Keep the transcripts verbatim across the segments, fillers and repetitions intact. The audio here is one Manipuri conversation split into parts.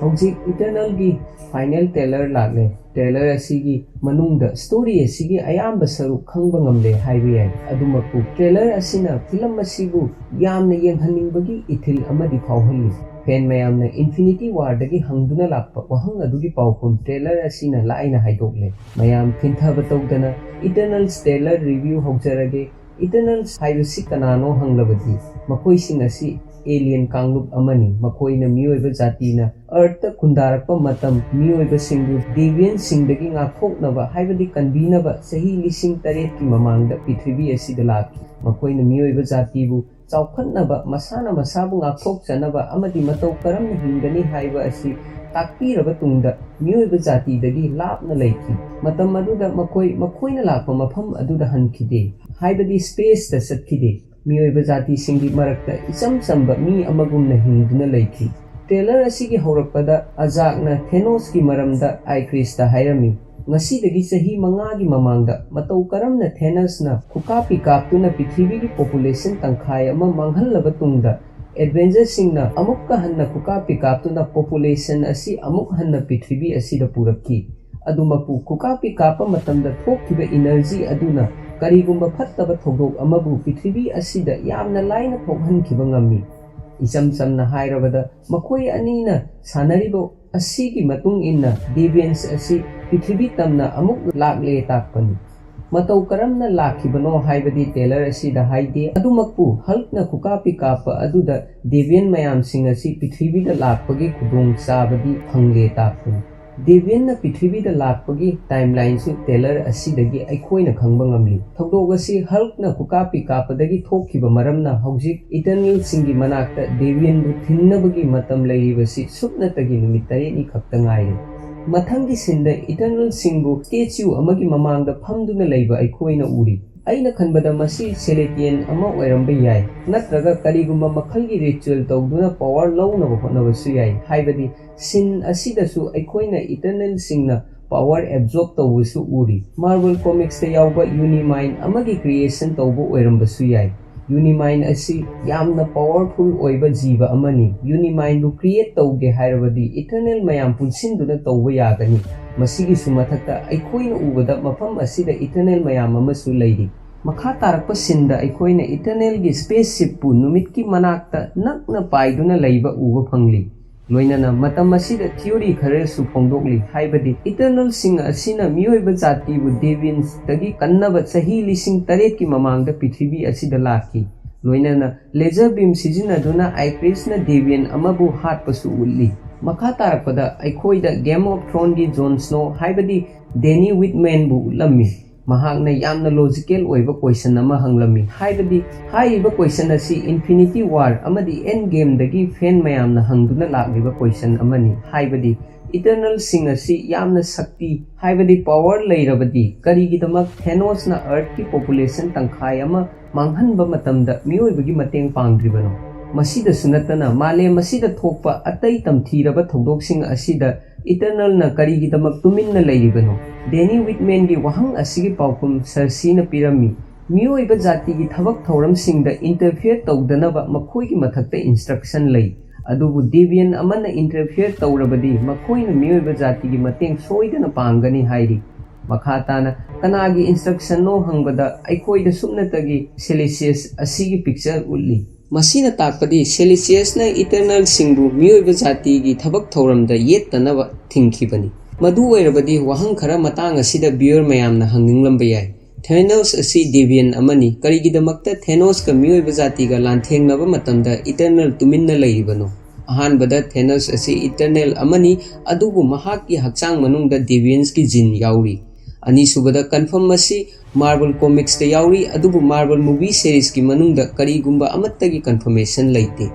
ꯍꯧꯖꯤꯛ ꯏꯇꯔꯅꯦꯜꯒꯤ ꯐꯥꯏꯅꯦꯜ ꯇ꯭ꯔꯦꯂꯔ ꯂꯥꯛꯂꯦ꯫ ꯇ꯭ꯔꯦꯂꯔ ꯑꯁꯤꯒꯤ ꯃꯅꯨꯡꯗ ꯁ꯭ꯇꯣꯔꯤ ꯑꯁꯤꯒꯤ ꯑꯌꯥꯝꯕ ꯁꯔꯨꯛ ꯈꯪꯕ ꯉꯝꯂꯦ ꯍꯥꯏꯕ ꯌꯥꯏ꯫ ꯑꯗꯨꯃꯛꯄꯨ ꯇ꯭ꯔꯦꯂꯔ ꯑꯁꯤꯅ ꯐꯤꯂꯝ ꯑꯁꯤꯕꯨ ꯌꯥꯝꯅ ꯌꯦꯡꯍꯟꯅꯤꯡꯕꯒꯤ ꯏꯊꯤꯜ ꯑꯃꯗꯤ ꯐꯥꯎꯍꯜꯂꯤ꯫ ꯐꯦꯟ ꯃꯌꯥꯝꯅ ꯏꯟꯐꯤꯅꯤꯇꯤ ꯋꯥꯔꯗꯒꯤ ꯍꯪꯗꯨꯅ ꯂꯥꯛꯄ ꯋꯥꯍꯪ ꯑꯗꯨꯒꯤ ꯄꯥꯎꯈꯨꯝ ꯇ꯭ꯔꯦꯂꯔ ꯑꯁꯤꯅ ꯂꯥꯏꯅ ꯍꯥꯏꯗꯣꯛꯂꯦ꯫ ꯃꯌꯥꯝ ꯊꯤꯟꯊꯕ ꯇꯧꯗꯅ ꯏꯇꯔꯅꯦꯜꯁ ꯇ꯭ꯔꯦꯂꯔ ꯔꯤꯚꯤꯌꯨ ꯍꯧꯖꯔꯒꯦ꯫ ꯏꯇꯔꯅꯦꯜꯁ ꯍꯥꯏꯕꯁꯤ ꯀꯅꯥꯅꯣ ꯍꯪꯂꯕꯗꯤ, ꯃꯈꯣꯏꯁꯤꯡ ꯑꯁꯤ ꯑꯦꯂꯤꯌꯟ ꯀꯥꯡꯂꯨꯞ ꯑꯃꯅꯤ꯫ ꯃꯈꯣꯏꯅ ꯃꯤꯑꯣꯏꯕ ꯖꯥꯇꯤꯅ ꯑꯔꯊꯇ ꯈꯨꯟꯗꯥꯔꯛꯄ ꯃꯇꯝ ꯃꯤꯑꯣꯏꯕꯁꯤꯡꯕꯨ ꯗꯦꯕꯤꯌꯟꯁꯤꯡꯗꯒꯤ ꯉꯥꯛꯊꯣꯛꯅꯕ ꯍꯥꯏꯕꯗꯤ ꯀꯟꯕꯤꯅꯕ ꯆꯍꯤ ꯂꯤꯁꯤꯡ ꯇꯔꯦꯠꯀꯤ ꯃꯃꯥꯡꯗ ꯄ꯭ꯔꯤꯊꯤꯕꯤ ꯑꯁꯤꯗ ꯂꯥꯛꯈꯤ꯫ ꯃꯈꯣꯏꯅ ꯃꯤꯑꯣꯏꯕ ꯖꯥꯇꯤꯕꯨ ꯆꯥꯎꯈꯠꯅꯕ, ꯃꯁꯥꯅ ꯃꯁꯥꯕꯨ ꯉꯥꯛꯊꯣꯛꯆꯅꯕ ꯑꯃꯗꯤ ꯃꯇꯧ ꯀꯔꯝꯅ ꯍꯤꯡꯒꯅꯤ ꯍꯥꯏꯕ ꯑꯁꯤ ꯇꯥꯛꯄꯤꯔꯕ ꯇꯨꯡꯗ ꯃꯤꯑꯣꯏꯕ ꯖꯥꯇꯤꯗꯒꯤ ꯂꯥꯞꯅ ꯂꯩꯈꯤ꯫ ꯃꯇꯝ ꯑꯗꯨꯗ ꯃꯈꯣꯏ ꯃꯈꯣꯏꯅ ꯂꯥꯛꯄ ꯃꯐꯝ ꯑꯗꯨꯗ ꯍꯟꯈꯤꯗꯦ, ꯍꯥꯏꯕꯗꯤ ꯁ꯭ꯄꯦꯁꯇ ꯆꯠꯈꯤꯗꯦ꯫ ꯃꯤꯑꯣꯏꯕ ꯖꯥꯇꯤꯁꯤꯡꯒꯤ ꯃꯔꯛꯇ ꯏꯆꯝ ꯆꯝꯕ ꯃꯤ ꯑꯃꯒꯨꯝꯅ ꯍꯤꯡꯗꯨꯅ ꯂꯩꯈꯤ꯫ ꯇ꯭ꯔꯦꯂꯔ ꯑꯁꯤꯒꯤ ꯍꯧꯔꯛꯄꯗ ꯑꯖꯥꯛꯅ ꯊꯦꯅꯣꯁꯀꯤ ꯃꯔꯝꯗ ꯑꯥꯏꯀ꯭ꯔꯤꯁꯇ ꯍꯥꯏꯔꯝꯃꯤ꯫ ꯉꯁꯤꯗꯒꯤ ꯆꯍꯤ ꯃꯉꯥꯒꯤ ꯃꯃꯥꯡꯗ ꯃꯇꯧ ꯀꯔꯝꯅ ꯊꯦꯅꯁꯅ ꯈꯨꯀꯥꯞꯄꯤ ꯀꯥꯞꯇꯨꯅ ꯄ꯭ꯔꯤꯊꯤꯕꯤꯒꯤ ꯄꯣꯄꯨꯂꯦꯁꯟ ꯇꯪꯈꯥꯏ ꯑꯃ ꯃꯥꯡꯍꯜꯂꯕ ꯇꯨꯡꯗ, ꯑꯦꯗꯚꯦꯟꯖꯔꯁꯤꯡꯅ ꯑꯃꯨꯛꯀ ꯍꯟꯅ ꯈꯨꯀꯥꯞꯄꯤ ꯀꯥꯞꯇꯨꯅ ꯄꯣꯄꯨꯂꯦꯁꯟ ꯑꯁꯤ ꯑꯃꯨꯛ ꯍꯟꯅ ꯄ꯭ꯔꯤꯊꯤꯕꯤ ꯑꯁꯤꯗ ꯄꯨꯔꯛꯈꯤ꯫ ꯑꯗꯨꯃꯛꯄꯨ ꯈꯨꯀꯥꯞꯄꯤ ꯀꯥꯞꯄ ꯃꯇꯝꯗ ꯊꯣꯛꯈꯤꯕ ꯏꯅꯔꯖꯤ ꯑꯗꯨꯅ ꯀꯔꯤꯒꯨꯝꯕ ꯐꯠꯇꯕ ꯊꯧꯗꯣꯛ ꯑꯃꯕꯨ ꯄ꯭ꯔꯤꯊꯤꯕꯤ ꯑꯁꯤꯗ ꯌꯥꯝꯅ ꯂꯥꯏꯅ ꯊꯣꯛꯍꯟꯈꯤꯕ ꯉꯝꯃꯤ꯫ ꯏꯆꯝ ꯆꯝꯅ ꯍꯥꯏꯔꯕꯗ, ꯃꯈꯣꯏ ꯑꯅꯤꯅ ꯁꯥꯟꯅꯔꯤꯕ ꯑꯁꯤꯒꯤ ꯃꯇꯨꯡ ꯏꯟꯅ ꯗꯦꯕꯤꯌꯟꯁ ꯑꯁꯤ ꯄ꯭ꯔꯤꯊꯤꯕꯤ ꯇꯝꯅ ꯑꯃꯨꯛ ꯂꯥꯛꯂꯦ ꯇꯥꯛꯄꯅꯤ꯫ ꯃꯇꯧ ꯀꯔꯝꯅ ꯂꯥꯛꯈꯤꯕꯅꯣ ꯍꯥꯏꯕꯗꯤ ꯇ꯭ꯔꯦꯂꯔ ꯑꯁꯤꯗ ꯍꯥꯏꯗꯦ꯫ ꯑꯗꯨꯃꯛꯄꯨ ꯍꯜꯛꯅ ꯈꯨꯀꯥꯞꯄꯤ ꯀꯥꯞꯄ ꯑꯗꯨꯗ ꯗꯦꯕꯤꯌꯟ ꯃꯌꯥꯝꯁꯤꯡ ꯑꯁꯤ ꯄ꯭ꯔꯤꯊꯤꯕꯤꯗ ꯂꯥꯛꯄꯒꯤ ꯈꯨꯗꯣꯡꯆꯥꯕꯗꯤ ꯐꯪꯂꯦ ꯇꯥꯛꯄꯅꯤ꯫ ꯗꯦꯕꯤꯌꯟꯅ ꯄ꯭ꯔꯤꯊꯤꯕꯤꯗ ꯂꯥꯛꯄꯒꯤ ꯇꯥꯏꯝꯂꯥꯏꯟꯁꯨ ꯇ꯭ꯔꯦꯂꯔ ꯑꯁꯤꯗꯒꯤ ꯑꯩꯈꯣꯏꯅ ꯈꯪꯕ ꯉꯝꯂꯤ꯫ ꯊꯧꯗꯣꯛ ꯑꯁꯤ ꯍꯜꯛꯅ ꯈꯨꯀꯥꯞꯄꯤ ꯀꯥꯞꯄꯗꯒꯤ ꯊꯣꯛꯈꯤꯕ ꯃꯔꯝꯅ ꯍꯧꯖꯤꯛ ꯏꯇꯔꯅꯦꯜꯁꯤꯡꯒꯤ ꯃꯅꯥꯛꯇ ꯗꯦꯕꯤꯌꯟꯕꯨ ꯊꯤꯡꯅꯕꯒꯤ ꯃꯇꯝ ꯂꯩꯔꯤꯕꯁꯤ ꯁꯨꯞꯅꯇꯒꯤ ꯅꯨꯃꯤꯠ ꯇꯔꯦꯠꯅꯤ ꯈꯛꯇ ꯉꯥꯏꯔꯦ꯫ ꯃꯊꯪꯒꯤ ꯁꯤꯟꯗ ꯏꯇꯔꯅꯦꯜꯁꯤꯡꯕꯨ ꯁ꯭ꯇꯦꯆꯨ ꯑꯃꯒꯤ ꯃꯃꯥꯡꯗ ꯐꯝꯗꯨꯅ ꯂꯩꯕ ꯑꯩꯈꯣꯏꯅ ꯎꯔꯤ꯫ ꯑꯩꯅ ꯈꯟꯕꯗ ꯃꯁꯤ ꯁꯦꯂꯦꯇꯤꯌꯟ ꯑꯃ ꯑꯣꯏꯔꯝꯕ ꯌꯥꯏ, ꯅꯠꯇ꯭ꯔꯒ ꯀꯔꯤꯒꯨꯝꯕ ꯃꯈꯜꯒꯤ ꯔꯤꯆꯨꯑꯦꯜ ꯇꯧꯗꯨꯅ ꯄꯥꯋꯔ ꯂꯧꯅꯕ ꯍꯣꯠꯅꯕꯁꯨ ꯌꯥꯏ, ꯍꯥꯏꯕꯗꯤ ꯁꯤꯟ ꯑꯁꯤꯗꯁꯨ ꯑꯩꯈꯣꯏꯅ ꯏꯇꯔꯅꯦꯜꯁꯤꯡꯅ ꯄꯥꯋꯔ ꯑꯦꯕꯖꯣꯔꯕ ꯇꯧꯕꯁꯨ ꯎꯔꯤ꯫ ꯃꯥꯔꯕꯜ ꯀꯣꯃꯤꯛꯁꯇ ꯌꯥꯎꯕ ꯌꯨꯅꯤꯃꯥꯏꯟ ꯑꯃꯒꯤ ꯀ꯭ꯔꯤꯌꯦꯁꯟ ꯇꯧꯕ ꯑꯣꯏꯔꯝꯕꯁꯨ ꯌꯥꯏ꯫ Unimind ꯑꯁꯤ ꯌꯥꯝꯅ powerful ꯑꯣꯏꯕ ꯖꯤꯕ ꯑꯃꯅꯤ꯫ Unimind ꯕꯨ create ꯇꯧꯒꯦ ꯍꯥꯏꯔꯕꯗꯤ Eternal ꯃꯌꯥꯝ ꯄꯨꯟꯁꯤꯟꯗꯨꯅ ꯇꯧꯕ ꯌꯥꯒꯅꯤ꯫ ꯃꯁꯤꯒꯤꯁꯨ ꯃꯊꯛꯇ ꯑꯩꯈꯣꯏꯅ ꯎꯕꯗ ꯃꯐꯝ ꯑꯁꯤꯗ Eternal ꯃꯌꯥꯝ ꯑꯃꯁꯨ ꯂꯩꯔꯤ꯫ ꯃꯈꯥ ꯇꯥꯔꯛꯄ scene ꯗ ꯑꯩꯈꯣꯏꯅ Eternal ꯒꯤ spaceship ꯄꯨ ꯅꯨꯃꯤꯠꯀꯤ ꯃꯅꯥꯛꯇ ꯅꯛꯅ ꯄꯥꯏꯗꯨꯅ ꯂꯩꯕ ꯎꯕ ꯐꯪꯂꯤ꯫ ꯂꯣꯏꯅꯅ ꯃꯇꯝ ꯑꯁꯤꯗ theory ꯈꯔꯁꯨ ꯐꯣꯡꯗꯣꯛꯂꯤ, ꯍꯥꯏꯕꯗꯤ Eternal ꯁꯤꯡ ꯑꯁꯤꯅ ꯃꯤꯑꯣꯏꯕ ꯖꯥꯇꯤꯕꯨ Deviants ꯇꯒꯤ ꯀꯟꯅꯕ ꯆꯍꯤ ꯂꯤꯁꯤꯡ ꯇꯔꯦꯠꯀꯤ ꯃꯃꯥꯡꯗ ꯄ꯭ꯔꯤꯊꯤꯕꯤ ꯑꯁꯤꯗ ꯂꯥꯛꯈꯤ꯫ ꯂꯣꯏꯅꯅ laser beam ꯁꯤꯖꯤꯟꯅꯗꯨꯅ Ikaris ꯅ Deviant ꯑꯃꯕꯨ ꯍꯥꯠꯄꯁꯨ ꯎꯠꯂꯤ꯫ ꯃꯈꯥ ꯇꯥꯔꯛꯄꯗ ꯑꯩꯈꯣꯏꯗ Game of Thrones ꯒꯤ Jon Snow, ꯍꯥꯏꯕꯗꯤ Dany Whitman ꯕꯨ ꯎꯠꯂꯝꯃꯤ꯫ ꯃꯍꯥꯛꯅ ꯌꯥꯝꯅ logical ꯑꯣꯏꯕ question ꯑꯃ ꯍꯪꯂꯝꯃꯤ, ꯍꯥꯏꯕꯗꯤ ꯍꯥꯏꯔꯤꯕ question ꯑꯁꯤ Infinity War ꯑꯃꯗꯤ Endgame ꯗꯒꯤ fan ꯃꯌꯥꯝꯅ ꯍꯪꯗꯨꯅ ꯂꯥꯛꯂꯤꯕ question ꯑꯃꯅꯤ, ꯍꯥꯏꯕꯗꯤ Eternal ꯁꯤꯡ ꯑꯁꯤ ꯌꯥꯝꯅ ꯁꯛꯇꯤ, ꯍꯥꯏꯕꯗꯤ power ꯂꯩꯔꯕꯗꯤ ꯀꯔꯤꯒꯤꯗꯃꯛ Thanos ꯅ Earth ꯀꯤ population ꯇꯪꯈꯥꯏ ꯑꯃ ꯃꯥꯡꯍꯟꯕ ꯃꯇꯝꯗ ꯃꯤꯑꯣꯏꯕꯒꯤ ꯃꯇꯦꯡ ꯄꯥꯡꯗ꯭ꯔꯤꯕꯅꯣ? ꯃꯁꯤꯗꯁꯨ ꯅꯠꯇꯅ ꯃꯥꯂꯦꯝ ꯑꯁꯤꯗ ꯊꯣꯛꯄ ꯑꯇꯩ ꯇꯝꯊꯤꯔꯕ ꯊꯧꯗꯣꯛꯁꯤꯡ ꯑꯁꯤꯗ Eternal ꯅ ꯀꯔꯤꯒꯤꯗꯃꯛ ꯇꯨꯃꯤꯟꯅ ꯂꯩꯔꯤꯕꯅꯣ? Dany Whitman ꯒꯤ ꯋꯥꯍꯪ ꯑꯁꯤꯒꯤ ꯄꯥꯎꯈꯨꯝ Cersei ꯅ ꯄꯤꯔꯝꯃꯤ, ꯃꯤꯑꯣꯏꯕ ꯖꯥꯇꯤꯒꯤ ꯊꯕꯛ ꯊꯧꯔꯝꯁꯤꯡꯗ interfere ꯇꯧꯗꯅꯕ ꯃꯈꯣꯏꯒꯤ ꯃꯊꯛꯇ instruction ꯂꯩ, ꯑꯗꯨꯕꯨ Deviant ꯑꯃꯅ interfere ꯇꯧꯔꯕꯗꯤ ꯃꯈꯣꯏꯅ ꯃꯤꯑꯣꯏꯕ ꯖꯥꯇꯤꯒꯤ ꯃꯇꯦꯡ ꯁꯣꯏꯗꯅ ꯄꯥꯡꯒꯅꯤ ꯍꯥꯏꯔꯤ꯫ ꯃꯈꯥ ꯇꯥꯅ ꯀꯅꯥꯒꯤ instruction ꯅꯣ ꯍꯪꯕꯗ ꯑꯩꯈꯣꯏꯗ ꯁꯨꯞꯅꯇꯒꯤ Celestius ꯑꯁꯤꯒꯤ picture ꯎꯠꯂꯤ꯫ ꯃꯁꯤꯅ ꯇꯥꯛꯄꯗꯤ Celestius ꯅ Eternal ꯁꯤꯡꯕꯨ ꯃꯤꯑꯣꯏꯕ ꯖꯥꯇꯤꯒꯤ ꯊꯕꯛ ꯊꯧꯔꯝꯗ ꯌꯦꯠꯇꯅꯕ ꯊꯤꯡꯈꯤꯕꯅꯤ꯫ ꯃꯗꯨ ꯑꯣꯏꯔꯕꯗꯤ ꯋꯥꯍꯪ ꯈꯔ ꯃꯇꯥꯡ ꯑꯁꯤꯗ viewer ꯃꯌꯥꯝꯅ ꯍꯪꯅꯤꯡꯂꯝꯕ ꯌꯥꯏ꯫ Thanos ꯑꯁꯤ Deviant ꯑꯃꯅꯤ꯫ ꯀꯔꯤꯒꯤꯗꯃꯛꯇ Thanos ꯀ ꯃꯤꯑꯣꯏꯕ ꯖꯥꯇꯤꯒ ꯂꯥꯟꯊꯦꯡꯅꯕ ꯃꯇꯝꯗ Eternal ꯇꯨꯃꯤꯟꯅ ꯂꯩꯔꯤꯕꯅꯣ? ꯑꯍꯥꯟꯕꯗ Thanos ꯑꯁꯤ Eternal ꯑꯃꯅꯤ, ꯑꯗꯨꯕꯨ ꯃꯍꯥꯛꯀꯤ ꯍꯛꯆꯥꯡ ꯃꯅꯨꯡꯗ Deviants ꯀꯤ gene ꯌꯥꯎꯔꯤ꯫ ꯑꯅꯤꯁꯨꯕꯗ, confirm ꯑꯁꯤ Marvel Comics ꯇ ꯌꯥꯎꯔꯤ, ꯑꯗꯨꯕꯨ Marvel movie series ꯀꯤ ꯃꯅꯨꯡꯗ ꯀꯔꯤꯒꯨꯝꯕ ꯑꯃꯠꯇꯒꯤ confirmation ꯂꯩꯇꯦ꯫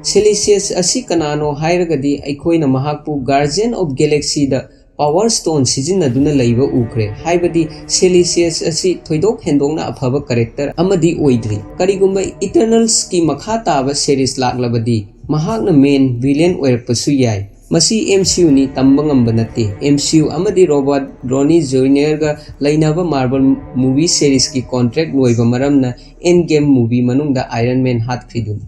Celestius ꯑꯁꯤ ꯀꯅꯥꯅꯣ ꯍꯥꯏꯔꯒꯗꯤ ꯑꯩꯈꯣꯏꯅ ꯃꯍꯥꯛꯄꯨ Guardian of Galaxy the Power Stone ꯁꯤꯖꯤꯟꯅꯗꯨꯅ ꯂꯩꯕ ꯎꯈ꯭ꯔꯦ, ꯍꯥꯏꯕꯗꯤ Celestius ꯑꯁꯤ ꯊꯣꯏꯗꯣꯛ ꯍꯦꯟꯗꯣꯛꯅ ꯑꯐꯕ character ꯑꯃꯗꯤ ꯑꯣꯏꯗ꯭ꯔꯤ꯫ ꯀꯔꯤꯒꯨꯝꯕ Eternals ꯀꯤ ꯃꯈꯥ ꯇꯥꯕ series ꯂꯥꯛꯂꯕꯗꯤ ꯃꯍꯥꯛꯅ main villain ꯑꯣꯏꯔꯛꯄꯁꯨ ꯌꯥꯏ꯫ ꯃꯁꯤ MCUꯅꯤ, ꯇꯝꯕ ꯉꯝꯕ ꯅꯠꯇꯦ꯫ MCU ꯑꯃꯗꯤ ꯔꯣꯕꯥꯔꯠ ꯗꯣꯅꯤ ꯖꯨꯅꯤꯌꯔꯒ ꯂꯩꯅꯕ ꯃꯥꯔꯕꯜ ꯃꯨꯚꯤ ꯁꯦꯔꯤꯁꯀꯤ ꯀꯣꯟꯇ꯭ꯔꯦꯛ ꯂꯣꯏꯕ ꯃꯔꯝꯅ ꯑꯦꯟ ꯒꯦꯝ ꯃꯨꯚꯤ ꯃꯅꯨꯡꯗ ꯑꯥꯏꯔꯟ ꯃꯦꯟ ꯍꯥꯠꯈ꯭ꯔꯤꯗꯨꯅꯤ꯫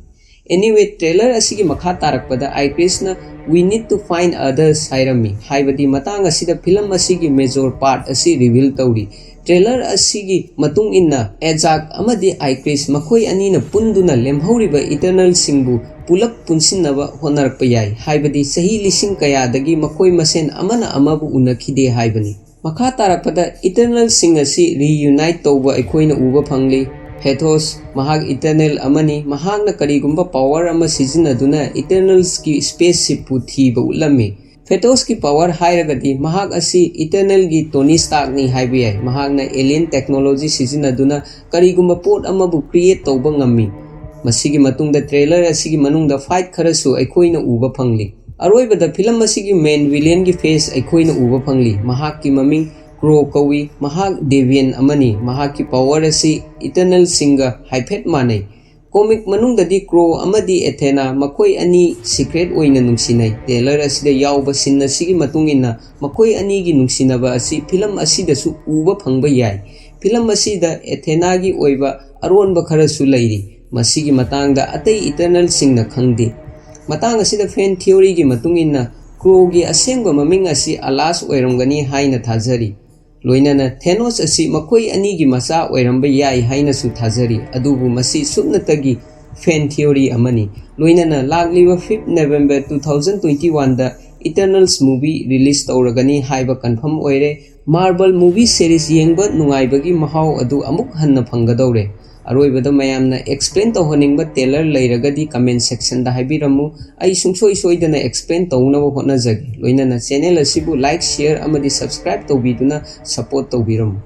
Anyway, trailer ꯑꯁꯤꯒꯤ ꯃꯈꯥ ꯇꯥꯔꯛꯄꯗ ꯑꯥꯏꯀ꯭ꯔꯤꯁꯅ "We need to find others" ꯍꯥꯏꯔꯝꯃꯤ, ꯍꯥꯏꯕꯗꯤ ꯃꯇꯥꯡ ꯑꯁꯤꯗ ꯐꯤꯂꯝ ꯑꯁꯤꯒꯤ ꯃꯦꯖꯣꯔ ꯄꯥꯔꯠ ꯑꯁꯤ ꯔꯤꯚꯤꯜ ꯇꯧꯔꯤ꯫ ꯇ꯭ꯔꯦꯂꯔ ꯑꯁꯤꯒꯤ ꯃꯇꯨꯡ ꯏꯟꯅ ꯑꯦꯖꯥꯛ ꯑꯃꯗꯤ ꯑꯥꯏꯀ꯭ꯔꯤꯁ ꯃꯈꯣꯏ ꯑꯅꯤꯅ ꯄꯨꯟꯗꯨꯅ ꯂꯦꯝꯍꯧꯔꯤꯕ ꯏꯇꯔꯅꯦꯜꯁꯤꯡꯕꯨ ꯄꯨꯂꯞ ꯄꯨꯟꯁꯤꯟꯅꯕ ꯍꯣꯠꯅꯔꯛꯄ ꯌꯥꯏ, ꯍꯥꯏꯕꯗꯤ ꯆꯍꯤ ꯂꯤꯁꯤꯡ ꯀꯌꯥꯗꯒꯤ ꯃꯈꯣꯏ ꯃꯁꯦꯟ ꯑꯃꯅ ꯑꯃꯕꯨ ꯎꯅꯈꯤꯗꯦ ꯍꯥꯏꯕꯅꯤ꯫ ꯃꯈꯥ ꯇꯥꯔꯛꯄꯗ ꯏꯇꯔꯅꯦꯜꯁꯤꯡ ꯑꯁꯤ ꯔꯤꯌꯨꯅꯥꯏꯠ ꯇꯧꯕ ꯑꯩꯈꯣꯏꯅ ꯎꯕ ꯐꯪꯂꯤ꯫ ꯐꯦꯊꯣꯁ, ꯃꯍꯥꯛ ꯏꯇꯔꯅꯦꯜ ꯑꯃꯅꯤ, ꯃꯍꯥꯛꯅ ꯀꯔꯤꯒꯨꯝꯕ ꯄꯥꯋꯔ ꯑꯃ ꯁꯤꯖꯤꯟꯅꯗꯨꯅ ꯏꯇꯔꯅꯦꯜꯁꯀꯤ ꯁ꯭ꯄꯦꯁ ꯁꯤꯞꯄꯨ ꯊꯤꯕ ꯎꯠꯂꯝꯃꯤ꯫ ꯐꯦꯊꯣꯁꯀꯤ ꯄꯥꯋꯔ ꯍꯥꯏꯔꯒꯗꯤ ꯃꯍꯥꯛ ꯑꯁꯤ ꯏꯇꯔꯅꯦꯜꯒꯤ ꯇꯣꯅꯤ ꯁ꯭ꯇꯥꯔꯛꯅꯤ ꯍꯥꯏꯕ ꯌꯥꯏ꯫ ꯃꯍꯥꯛꯅ ꯑꯦꯂꯤꯌꯟ ꯇꯦꯛꯅꯣꯂꯣꯖꯤ ꯁꯤꯖꯤꯟꯅꯗꯨꯅ ꯀꯔꯤꯒꯨꯝꯕ ꯄꯣꯠ ꯑꯃꯕꯨ ꯀ꯭ꯔꯤꯌꯦꯠ ꯇꯧꯕ ꯉꯝꯃꯤ꯫ ꯃꯁꯤꯒꯤ ꯃꯇꯨꯡꯗ ꯇ꯭ꯔꯦꯂꯔ ꯑꯁꯤꯒꯤ ꯃꯅꯨꯡꯗ ꯐꯥꯏꯠ ꯈꯔꯁꯨ ꯑꯩꯈꯣꯏꯅ ꯎꯕ ꯐꯪꯂꯤ꯫ ꯑꯔꯣꯏꯕꯗ ꯐꯤꯂꯝ ꯑꯁꯤꯒꯤ ꯃꯦꯟ ꯚꯤꯂꯤꯌꯟꯒꯤ ꯐꯦꯁ ꯑꯩꯈꯣꯏꯅ ꯎꯕ ꯐꯪꯂꯤ꯫ ꯃꯍꯥꯛꯀꯤ ꯃꯃꯤꯡ ꯀ꯭ꯔꯣ ꯀꯧꯏ꯫ ꯃꯍꯥꯛ ꯗꯦꯚꯤꯌꯟ ꯑꯃꯅꯤ꯫ ꯃꯍꯥꯛꯀꯤ ꯄꯥꯋꯔ ꯑꯁꯤ ꯏꯇꯔꯅꯦꯜꯁꯤꯡꯒ ꯍꯥꯏꯐꯦꯠ ꯃꯥꯟꯅꯩ꯫ ꯀꯣꯃꯤꯛ ꯃꯅꯨꯡꯗꯗꯤ ꯀ꯭ꯔꯣ ꯑꯃꯗꯤ ꯑꯦꯊꯦꯅꯥ ꯃꯈꯣꯏ ꯑꯅꯤ ꯁꯤꯀ꯭ꯔꯦꯠ ꯑꯣꯏꯅ ꯅꯨꯡꯁꯤꯅꯩ꯫ ꯇ꯭ꯔꯦꯂꯔ ꯑꯁꯤꯗ ꯌꯥꯎꯕ ꯁꯤꯟ ꯑꯁꯤꯒꯤ ꯃꯇꯨꯡ ꯏꯟꯅ ꯃꯈꯣꯏ ꯑꯅꯤꯒꯤ ꯅꯨꯡꯁꯤꯅꯕ ꯑꯁꯤ ꯐꯤꯂꯝ ꯑꯁꯤꯗꯁꯨ ꯎꯕ ꯐꯪꯕ ꯌꯥꯏ꯫ ꯐꯤꯂꯝ ꯑꯁꯤꯗ ꯑꯦꯊꯦꯅꯥꯒꯤ ꯑꯣꯏꯕ ꯑꯔꯣꯟꯕ ꯈꯔꯁꯨ ꯂꯩꯔꯤ꯫ ꯃꯁꯤꯒꯤ ꯃꯇꯥꯡꯗ ꯑꯇꯩ ꯏꯇꯔꯅꯦꯜꯁꯤꯡꯅ ꯈꯪꯗꯦ꯫ ꯃꯇꯥꯡ ꯑꯁꯤꯗ ꯐꯦꯟ ꯊꯤꯑꯣꯔꯤꯒꯤ ꯃꯇꯨꯡ ꯏꯟꯅ ꯀ꯭ꯔꯣꯒꯤ ꯑꯁꯦꯡꯕ ꯃꯃꯤꯡ ꯑꯁꯤ ꯑꯂꯥꯁ ꯑꯣꯏꯔꯝꯒꯅꯤ ꯍꯥꯏꯅ ꯊꯥꯖꯔꯤ꯫ ꯂꯣꯏꯅꯅ ꯊꯦꯅꯣꯁ ꯑꯁꯤ ꯃꯈꯣꯏ ꯑꯅꯤꯒꯤ ꯃꯆꯥ ꯑꯣꯏꯔꯝꯕ ꯌꯥꯏ ꯍꯥꯏꯅꯁꯨ ꯊꯥꯖꯔꯤ, ꯑꯗꯨꯕꯨ ꯃꯁꯤ ꯁꯨꯞꯅꯇꯒꯤ ꯐꯦꯟ ꯊꯤꯑꯣꯔꯤ ꯑꯃꯅꯤ꯫ ꯂꯣꯏꯅꯅ ꯂꯥꯛꯂꯤꯕ fifth November two thousand twenty oneꯗ ꯏꯇꯔꯅꯦꯜꯁ ꯃꯨꯚꯤ ꯔꯤꯂꯤꯁ ꯇꯧꯔꯒꯅꯤ ꯍꯥꯏꯕ ꯀꯟꯐꯥꯔꯝ ꯑꯣꯏꯔꯦ꯫ ꯃꯥꯔꯕꯜ ꯃꯨꯚꯤ ꯁꯦꯔꯤꯁ ꯌꯦꯡꯕ ꯅꯨꯡꯉꯥꯏꯕꯒꯤ ꯃꯍꯥꯎ ꯑꯗꯨ ꯑꯃꯨꯛ ꯍꯟꯅ ꯐꯪꯒꯗꯧꯔꯦ꯫ ꯑꯔꯣꯏꯕꯗ ꯃꯌꯥꯝꯅ ꯑꯦꯛꯁꯄ꯭ꯂꯦꯟ ꯇꯧꯍꯟꯅꯤꯡꯕ ꯇ꯭ꯔꯦꯂꯔ ꯂꯩꯔꯒꯗꯤ ꯀꯃꯦꯟ ꯁꯦꯛꯁꯟꯗ ꯍꯥꯏꯕꯤꯔꯝꯃꯨ꯫ ꯑꯩ ꯁꯨꯡꯁꯣꯏ ꯁꯣꯏꯗꯅ ꯑꯦꯛꯁꯄ꯭ꯂꯦꯟ ꯇꯧꯅꯕ ꯍꯣꯠꯅꯖꯒꯦ꯫ ꯂꯣꯏꯅꯅ ꯆꯦꯅꯦꯜ ꯑꯁꯤꯕꯨ ꯂꯥꯏꯛ, ꯁꯤꯌꯔ ꯑꯃꯗꯤ ꯁꯕꯁꯀ꯭ꯔꯥꯏꯕ ꯇꯧꯕꯤꯗꯨꯅ ꯁꯄꯣꯔꯠ ꯇꯧꯕꯤꯔꯝꯃꯨ꯫